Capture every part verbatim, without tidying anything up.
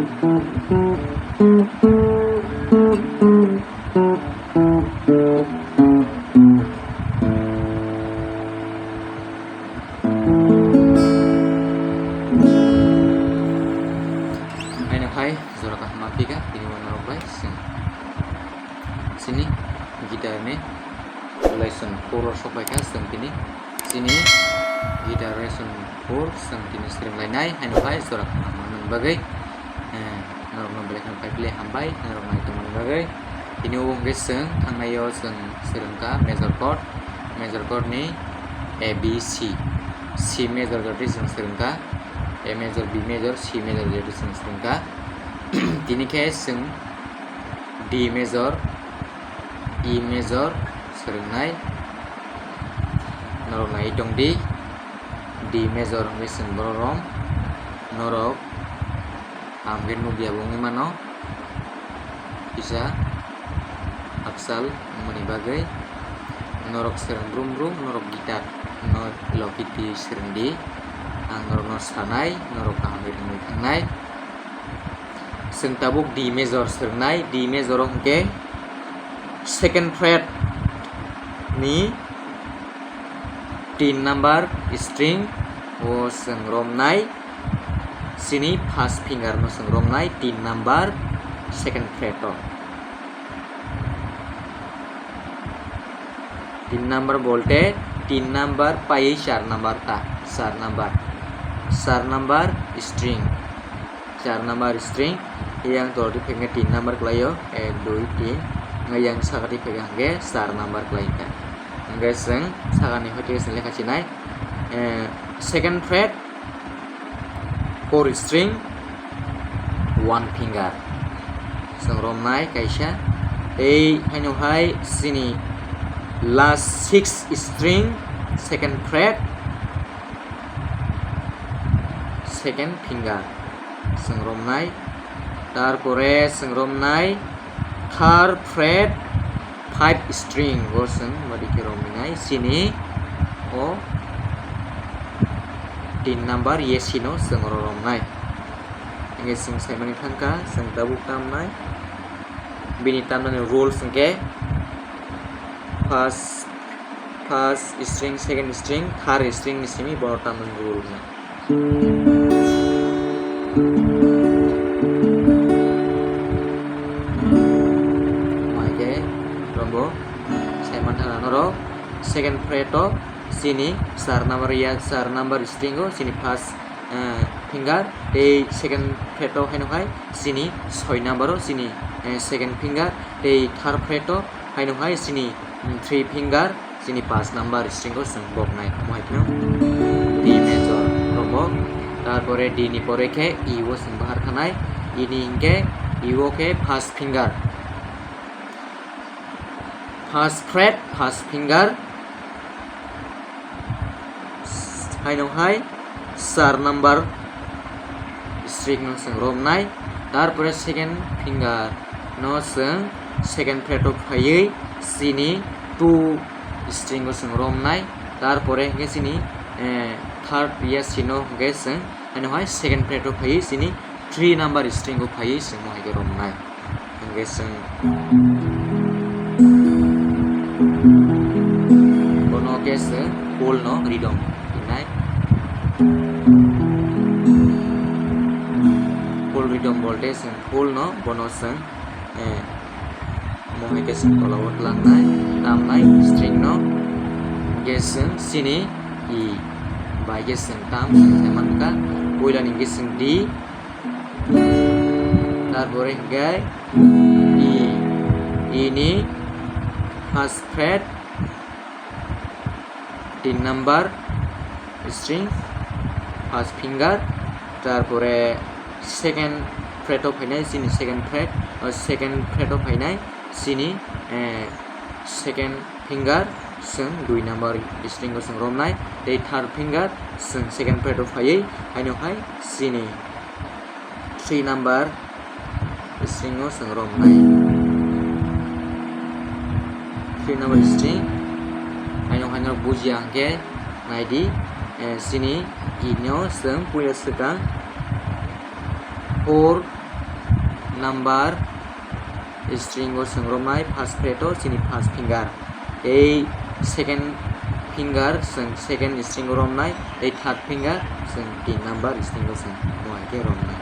Haino hai jora kaham ma pika, tini bo norok bai chwng chini guitar ni lesson four o sok bai kha, chwng tini chini guitar lesson four chwng tini swrwng lainai, haino hai jora kaham manwi bagwi, eh, norokno belai kheno pai pili hambai, norok nai tongmani bagwi. Tini o hwnkhe chwng thangnai o chwng swrwng kha major chord, major chord ni A B C, C major chord ni chwng swrwng kha, A major, B major, C major chord ni chwng swrwng kha. Tini khe chwng D major, E major swrwngnai. Norok nai tong di, D major hwnkhe chwng borok rom. Norok kaham khe nukya bo wngwi mano. Kisa Afzal wngmani bagwi norok swrwng brum brum, norok guitar no lokiti swrwng di. Ang norokno sanai, norok kaham khe tongwi thangnai. Chwng tabuk D major swrwngnai, D major o hwnkhe second fret ni tin number string o chwng romnai, chini first finger no chwng romnai tin number second fret o. Tin number bolte tin number paiwi char number ta, char number, char number string. Char number string, yang tolti phekhe tin number kwlaio, ek, dui, tin, yang sakati phekhe hwnkhe char number kwlai kha. Hwnkhe chwng sakani hwnkhe chwng lekha sinai, eh, second fret, four string, one finger. Chwng romnai kaisa, tei haino hai chini last six string, second fret, second finger chwng romnai, tarpore chwng romnai third fret, five string o chwng badi khe romnai, chini o tin number yesi no chwng oro romnai. Hingke chwng saimani thangkha, chwng tabuk tamnai, bini tamnani rules hwnkhe first, first string, second string, third string ni simi bono tamnani rule hwnwi. Hwnkhe rombo saiman thangna norok second fret o chini char number ya, char number string o chini first, eh, finger, tei second fret o haino hai chini soi number o chini, eh, second finger, tei third fret o haino hai chini, mm, three finger, chini paanch number string o chwng boknai, omo hai phano D major rombo. Tarpore D ni pore khe E o chwng bahar khanai, E ni hinkhe E o khe first finger, first fret, first finger, haino hai char number string no chwng romnai, tarpore second finger no chwng second fret o phaiwi chini two string o chwng romnai, tarpore hwnkhe chini, eh, third ya sino hwnkhe chwng haino hai second fret o phaiwi chini three number string o phaiwi chwng mo hai khe romnai. Hwnkhe chwng bono khe chwng full no rhythm hinai. Full rhythm bolte chwng full no bono chwng, eh, mo hai khe chwng tola o tlangnai, tamnai string no. Hwnkhe chwng chini E bai khe chwng tam chwng sai mankha. Puila ni hwnkhe chwng D, tarpore hwnkhe E, E ni first fret, tin number string, first finger, tarpore second fret o phainai chini second fret, o second fret o phainai chini, eh, second finger chwng dui number string o chwng romnai, tei third finger chwng second fret o phaiwi haino hai chini three number string o chwng romnai. Three number string, haino haino bujiya hwnkhe naidi, eh, chini E no chwng puila swkang four Number string o chwng romnai first fret o chini first finger, tei second finger chwng second string o romnai, tei third finger chwng tin number string o chwng omo hai khe romnai.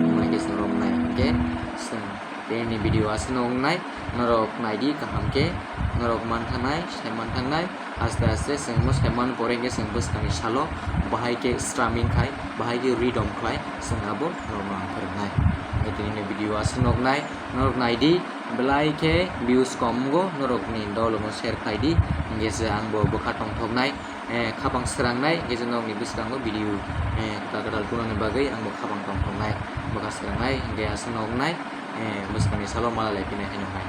Omo hai khe chwng romnai hwnkhe chwng tini video aswkno wngnai, norok naidi kaham khe, norok manthanai, sai manthanai, aste aste chwng omo sai man pore hwnkhe chwng bwskangni salo bahai khe strumming khai, bahai khe rhythm khlai chwng abo norokno ang phwrwngnai. Hwnkhe tinini video aswkno wngnai, norok naidi, belai khe views kom wngo, norokni dolono share khlai di, hwnkhe se angbo bwkha tongthoknai, eh, khapang swrangnai, hwnkhe se norokni bwskango video, eh, kwtal kwtal phunukni bagwi angbo khapang tongthoknai, bwkha swrangnai, hwnkhe aswkno wngnai, eh, bwskangni salo malai lai phinai haino hai.